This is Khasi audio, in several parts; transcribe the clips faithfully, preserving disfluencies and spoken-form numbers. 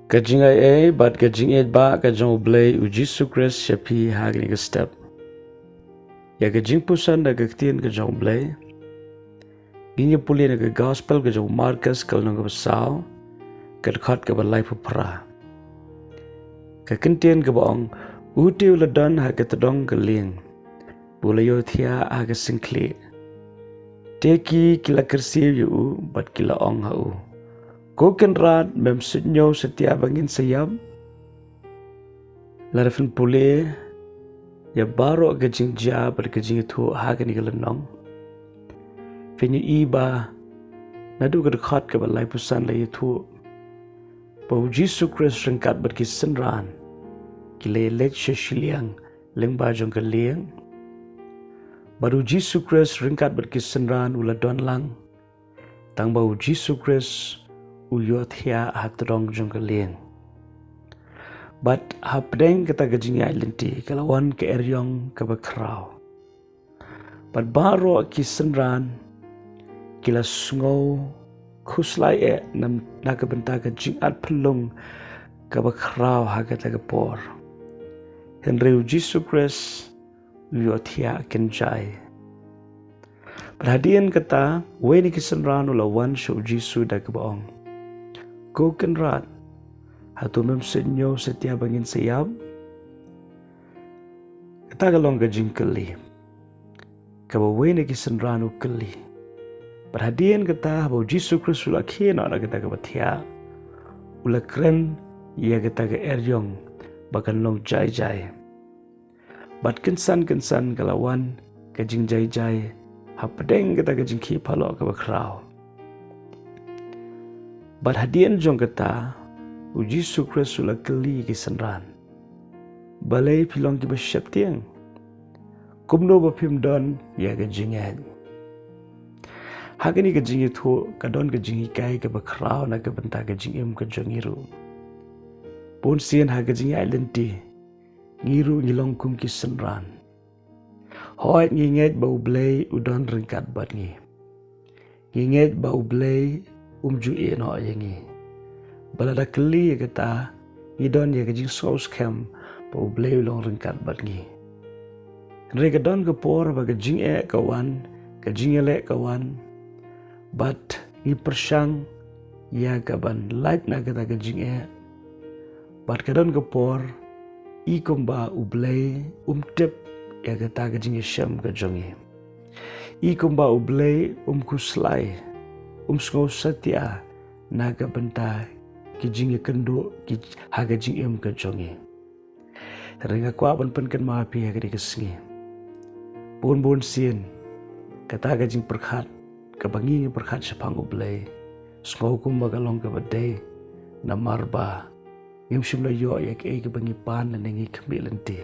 Ka jingaiei bad ka jingïeit ba ka jong U Blei U Jisu Khrist sha phi ha kane ka step. Ïa ka jingpuson da ka ktien ka jong U Blei ngin ïa pule na ka Gospel ka jong u Markus ka lynnong kaba saw, ka dkhot kaba laiphew phra. Ka kyntien kaba ong, u te u la don ha ka tdong ka lieng, u la ïohthiah ha ka syngkhlieh. Te ki ki la kyrsiew ïa u bad ki la ong ha u, ko Kynrad, mem suidñiew satia ba ngin sa ïap? Lada phin pule ïa baroh ka jingjia bad ka jingïathuh ha kane ka lynnong, phin ïohi ba naduh ka dkhot kaba laiphew san la ïathuh ba U Jisu Khrist ryngkat bad ki synran ki la leit sha shiliang lyngba jong ka lieng. Bad U Jisu Khrist ryngkat bad ki synran u la don lang, tang ba U Jisu Khrist u ïohthiah ha tdong jong ka lieng. Bad hapdeng kata ka jingïaid lynti ka la wan ka eriong kaba khraw. Bad baroh ki synran ki la sngew khuslai eh na, na ka bynta ka jingat phyllung kaba khraw ha kata ka por. Hynrei U Jisu Khrist u ïohthiah kynjai. Bad hadien kata, uwei na ki synran u la wan sha U Jisu da kaba ong, ko Kynrad, hato mem suidñiew satia ba ngin sa ïap? Kata ka long ka jingkylli kaba uwei na ki synran u kylli. Bad hadien kata, haba U Jisu Khrist u la khie noh na kata kaba thiah, u la kren ïa kata ka eriong ba kan long jai jai. Bad kynsan kynsan ka la wan ka jingjai jai hapdeng kata ka jingkhih phalloh kaba khraw. Bad hadien jong kata, U Jisu Khrist u la kylli ki synran, balei phi long kiba sheptieng? Kumno ba phim don ïa ka jingngeit? Ha kane ka jingïathuh ka don ka jinghikai kaba khraw na ka bynta ka jingim ka jong ngi ruh. Bun sien ha ka jingïaid lynti, ngi ruh ngi long kum ki synran. Hooid, ngi ngeit ba U Blei u don ryngkat bad ngi. Ngi ngeit ba U Blei um ju ïehnoh ïa ngi. Ba lada kylli ïa kata, ngi don ïa ka jingsngew skhem ba U Blei u long ryngkat bad ngi. Hynrei ka don ka por ba ka jingeh ka wan, ka jingïaleh ka wan, bad ngi pyrshang ïa kaban lait na kata ka jingeh. Bad ka don ka por i kumba U Blei um tip ïa kata ka jingïashem ka jong ngi. I kumba U Blei um khuslai, um sngew satia na ka bynta ki jingïakynduh ki ha ka jingim ka jong ngi. Hynrei nga kwah ban pynkynmaw ïa phi ha kane ka sngi, bun bun sien kata ka jingpyrkhat kaba ngi ngi pyrkhat shaphang U Blei, sngew kumba ka long kaba dei, namar ba ngim shym la ïoh ïa kaei kaba ngi pan lane ngi khmih lynti.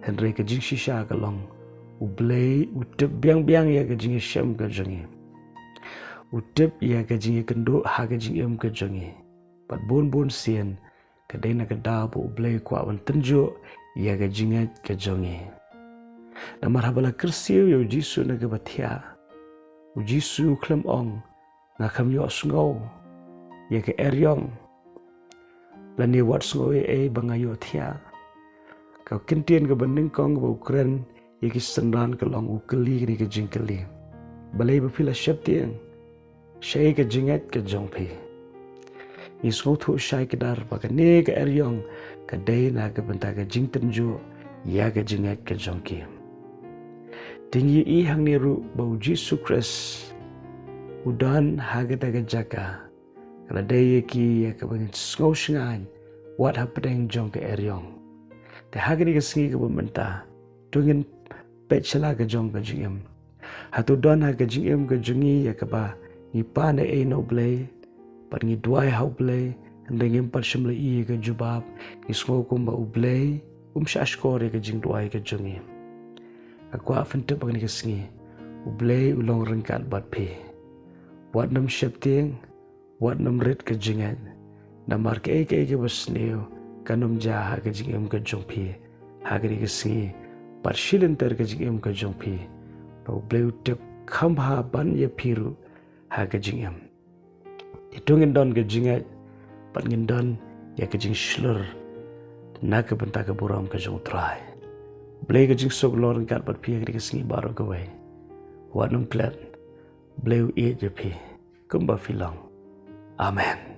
Hynrei ka jingshisha ka long, U Blei u tip biang biang ïa ka jingïashem ka jong ngi. U tip ïa ka jingïakynduh ha ka jingim ka jong ngi. Bad bun bun sien ka dei na ka daw ba U Blei u kwah ban tynjuh ïa ka jingngeit ka jong ngi. Namar haba la kyrsiew ïa U Jisu na kaba thiah, U Jisu u khlem ong, nga khlem ïohsngew ïa ka eriong, lane wat sngew ei ei ba nga ïohthiah. Ka kyntien kaba nyngkong kaba u kren ïa ki synran ka long, u kylli kane ka jingkylli, balei ba phi la sheptieng? Shaei ka jingngeit ka jong phi? Ngi sngewthuh shai kdar ba kane ka eriong ka dei na ka bynta ka jingtynjuh ïa ka jingngeit ka jong ki. Te ngi ïohi hangne ruh ba U Jisu Khrist u don ha kata ka jaka, ka la dei ïa ki ïa kaba ngin sngew shngaiñ wat hapdeng jong ka eriong. Te ha kane ka sngi kaba mynta, to ngin peit sha la ka jong ka jingim. Hato don ha ka jingim ka jong ngi ïa kaba ngi pan ei ei na U Blei, bad ngi duwai ha U Blei, hynrei ngim pat shym la ïohi ïa ka jubab, ngi sngew kumba U Blei um shahshkor ïa ka jingduwai ka jong ngi? Nga kwah phin tip ha kane ka sngi, U Blei u long ryngkat bad phi. Wat nym sheptieng, wat nym rit ka jingngeit, namar kaei kaei kaba sniew kan ym jia ha ka jingim ka jong phi ha kane ka sngi. Bad shi lynter ka jingim ka jong phi, ba U Blei u tip kham bha ban ïa phi ruh ha ka jingim. Te to ngin don ka jingngeit, bad ngin don ïa ka jingshlur na ka bynta ka burom ka jong U Trai. Blei ka jingsuk long ryngkat bad phi ha kane ka sngi baroh kawei. Wat nym klet. Blei u ïeit ïa phi kumba phi long. Amen.